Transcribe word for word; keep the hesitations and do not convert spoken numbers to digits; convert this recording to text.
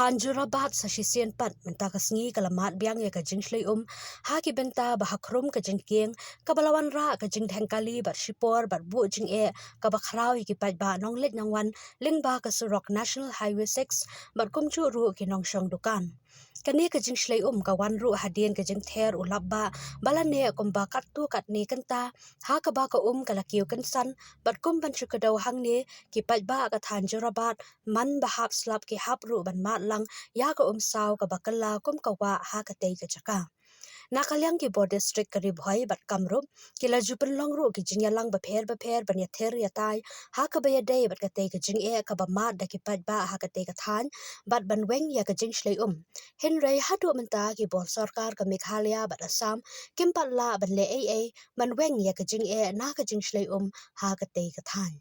Thaiñ Jorabat sa shisien pat mynta ka sngi ka la mad biang ïa ka jingshlei um ha ki bynta ba ha khrum ka jingkieng kaba la wanrah ka jingdheng kali bad shipor bad buh jingeh kaba khraw ïa ki paidbah nongleit nongwan lyngba ka surok National Highway six bad kumjuh ruh ki nongshong dukan. Kane ka jingshlei um ka wan ruh hadien ka jingther u lapbah ba la neh kumba katto katne kynta, ha kaba ka um ka la kiew kynsan bad kum ban shu kdew hangne, ki paidbah ka thaiñ Jorabat man ba hap slap ki hap ruh ban mad lang ïa ka um saw kaba kylla kum ka wah ha katei ka jaka. Na ka liang ki bor district ka Ri Bhoi bad Kamrup ki la ju pynlong ruh ki jingïalang bapher bapher ban ïathir ïatai ha kaba ïadei bad katei ka jingeh kaba mad da ki paidbah ha katei ka thaiñ bad ban weng ïa ka jingshlei um. Hynrei haduh mynta ki bor sorkar ka Meghalaya bad Assam kim pat lah ban leh ei ei ban weng ïa ka jingeh na ka jingshlei um ha katei ka thaiñ.